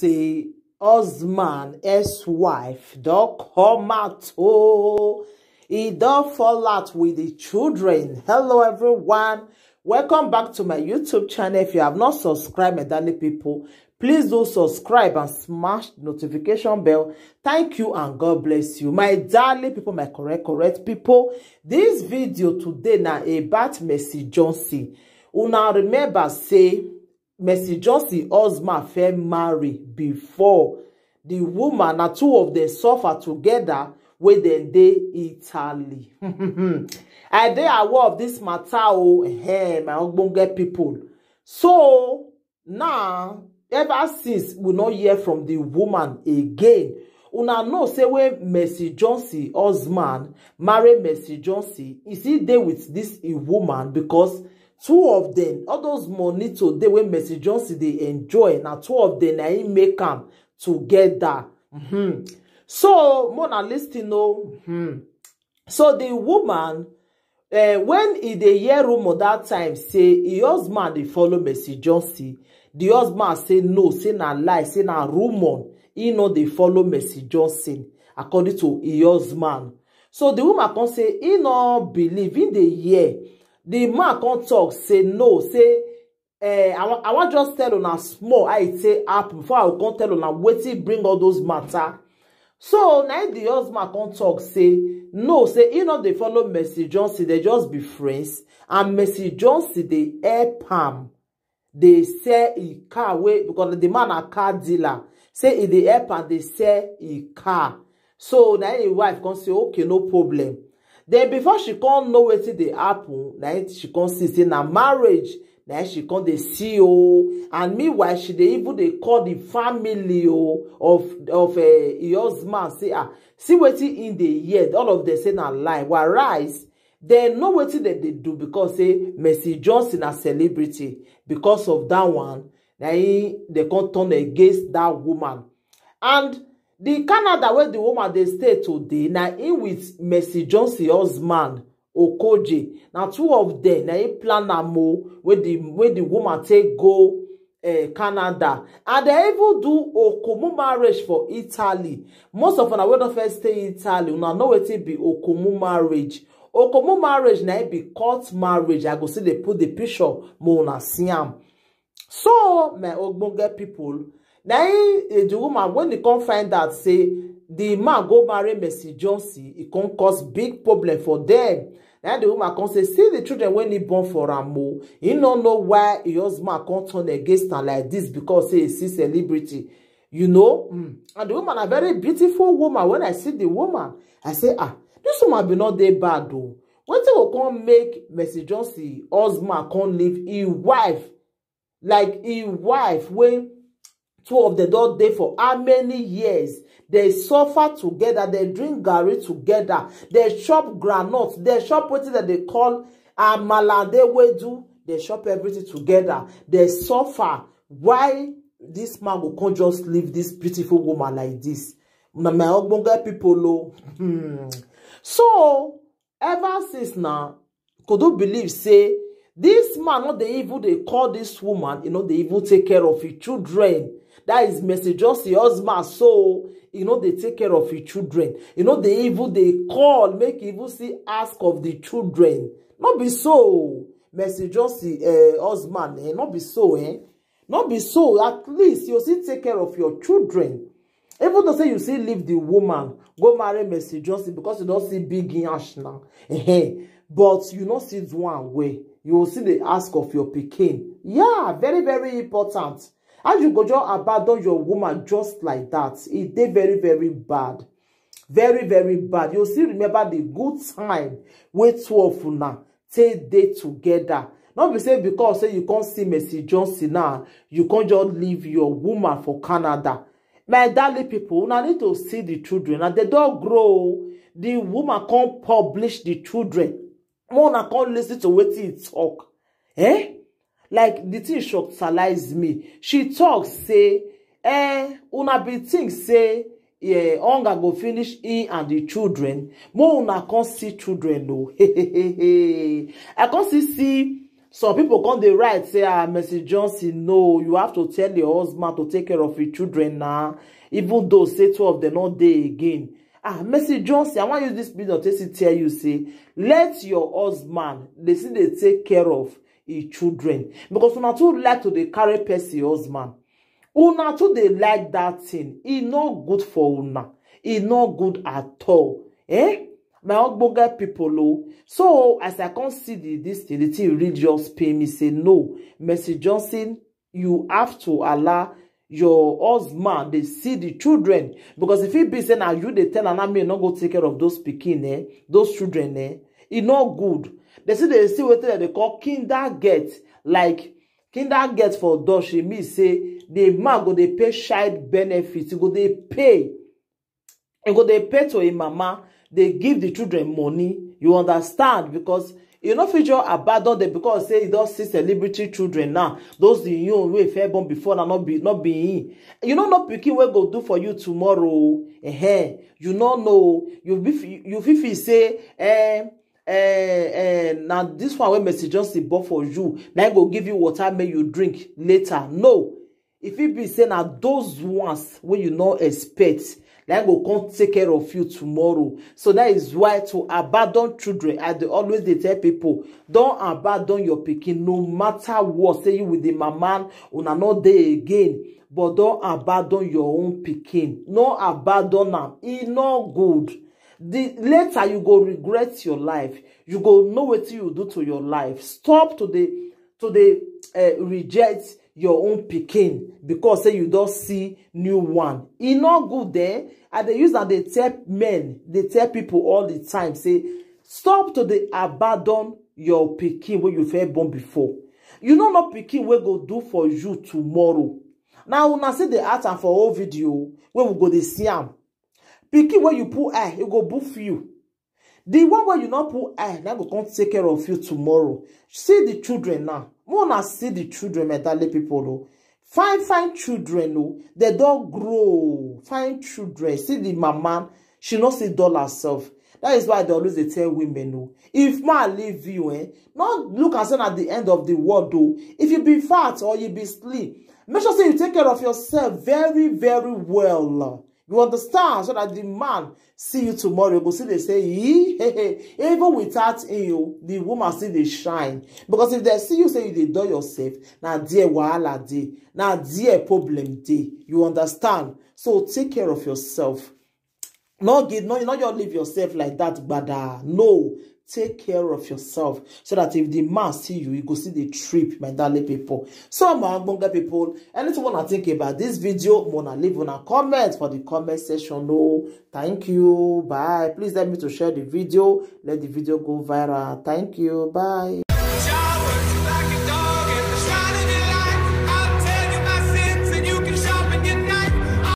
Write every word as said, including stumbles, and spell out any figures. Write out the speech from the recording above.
say husband, ex-wife don come out, oh, e don fall out with the children. Hello everyone, welcome back to my YouTube channel. If you have not subscribed, my darling people, please do subscribe and smash the notification bell. Thank you and God bless you, my darling people, my correct correct people. This video today na about Mercy Johnson. Una remember say Mercy Johnson husband first marry before the woman, na two of them suffer together wey dem dey Italy. I dey aware of this matter, oh, eh, my ogbonge people. So now, ever since we no hear from the woman again, una know say when Mercy Johnson husband marry Mercy Johnson, e still dey with this e woman, because two of them, all those money today wey Mercy Johnson dey enjoy, na two of them na im make am together. Mhm. So mona listen o. Mhm. So the woman, eh, when e dey hear rumor that time say e husband dey follow Mercy Johnson, the husband say no, say na lie, say na rumor, e no dey follow Mercy Johnson, according to e husband. So the woman come say e no believe, e dey hear. The man come talk say no, say, eh, I wan, I wan just tell una small how e take happen before I go come tell una wetin bring all those matter. So na im the husband come talk say no, say e no dey follow Mercy Johnson, they just be friends, and Mercy Johnson dey help am dey sell e car wey, because the man na car dealer, say e dey help am dey sell e car. So na im im wife come say okay, no problem. Then before she come know wetin dey happen, na im she come see say na marriage na im she come dey see o. And meanwhile she dey even dey call the family o of of eh, e husband, say ah, see wetin im dey hear, all of them say na lie, whereas dem know wetin dem dey do, because say Mercy Johnson na celebrity. Because of that one, na im dem come turn against that woman. And the Canada wey the woman dey stay today, na im with Mercy Johnson husband Okoje. Na two of them na im plan am o, wey the wey the woman take go eh, Canada. And they even do Okomu marriage for Italy. Most of una wey don first stay Italy, una know wetin be Okomu marriage. Okomu marriage na im be court marriage. I go still dey put the picture, mo una see am. So my ogbonge people, na im, eh, the woman, when e come find out say the man go marry Mercy Johnson, e come cause big problem for them. Na the woman come say, see the children wey e born for am o. E no know why e husband come turn against am like this, because say e see celebrity. You know, mm. And the woman, a very beautiful woman. When I see the woman, I say, ah, this woman be not dey bad o. Wetin go come make Mercy Johnson husband come leave him wife, like him wife wey two of them don dey for how many years? They suffer together, they drink garri together, they chop groundnut, they chop wetin dem dey call amala and ewedu, they chop everything together, they suffer. Why this man go come just leave this beautiful woman like this? Na my ogbonge people o. Hmm. So ever since now, could you believe say this man no dey even dey call this woman, e no dey even take care of him children? That is Mercy Johnson husband, so e no dey take care of him children, e no dey even dey call make e even see ask of the children. No be so, Mercy Johnson, eh, husband, eh, no be so, eh? No be so. At least you still take care of your children. Even though say you still leave the woman, go marry Mercy Johnson because you don see big yansh now. Ehen. But you no see do am well. You go still dey ask of your pikin. Yeah, very, very important. How you go just abandon your woman just like that? E dey very, very bad. Very, very bad. You still remember the good time wey two of una take dey together. No be say because say you come see Mercy Johnson now, you come just leave your woman for Canada. My darling people, una need to see the children. And they don grow. The woman come publish the children. Make una come listen to wetin e talk. Eh? Like the thing shockalize me. She talk say, eh, una be think say, eh, hunger go finish him and the children. Make una come see children o. I come see see Some people come dey write say, ah, Mercy Johnson, no, you have to tell your husband to take care of your children now, even though say two of them no dey again. Ah, Mercy Johnson, I wan use this video to still tell you say, let your husband dey still dey take care of his children, because una too like to dey carry person husband. Una too dey like that thing. E no good for una. E no good at all. Eh? My ogbonge people o. So as I come see the this thing, the thing really just pain me say, no, Mercy Johnson, you have to allow your husband dey see the children, because if e be say na you dey tell am, na me no go take care of those pikin, eh, those children, eh, e no good. They still dey see wetin dem dey call kindergarten, like kindergarten for Dutch, e mean say the man go dey pay child benefit, e go dey pay, e go dey pay to im mama, dey give the children money. You understand? Because you no fit just abandon them because say you don see celebrity children now. Those the young wey fair born before na not be not be him. You no know pikin wey go do for you tomorrow. Ehen, you no know. You fit you fit feel say, eh, eh, eh, na this one wey Mercy Johnson bought for you, na im go give you water make you drink later. No, e fit be say na those ones wey you no expect na im go come take care of you tomorrow. So that is why to abandon children, I dey always dey tell people, don't abandon your pikin, no matter what. Say you with the mama, una no dey again, but don't abandon your own pikin. No abandon am. E no good. The later you go regret your life. You go know wetin you do to your life. Stop to dey to dey, eh, reject your own pikin because say you don see new one. E no good, eh? I dey use am dey tell men, dey tell people all the time say, stop to dey abandon your pikin wey you fair born before. You no know pikin wey go do for you tomorrow. Na una see the act am for whole video wey we go dey see am. Pikin wey you put eye, e go boof you. The one wey you no put eye, na go come take care of you tomorrow. See the children now. Make una see the children, my darling people o. Fine, fine children o. They don grow. Fine children. See the mama, she no see dull herself. That is why I dey always dey tell women o. If man leave you, eh, no look am say na the end of the world o. If you be fat or you be slim, make sure say you take care of yourself very, very well. You understand? So that the man see you tomorrow, you go see they say, "Ee, hey, hey." Even without you, the woman still dey shine. Because if they see you say you dey dull yourself, na there wahala dey, na there problem dey. You understand? So take care of yourself. No give, no, no, you leave yourself like that, gbada. No, take care of yourself so that if the man see you, you go see the trip, my darling people. So my ogbonge people, anything wanna think about this video, wanna leave on a comment for the comment section. No, thank you, bye. Please help me to share the video, let the video go viral. Thank you, bye.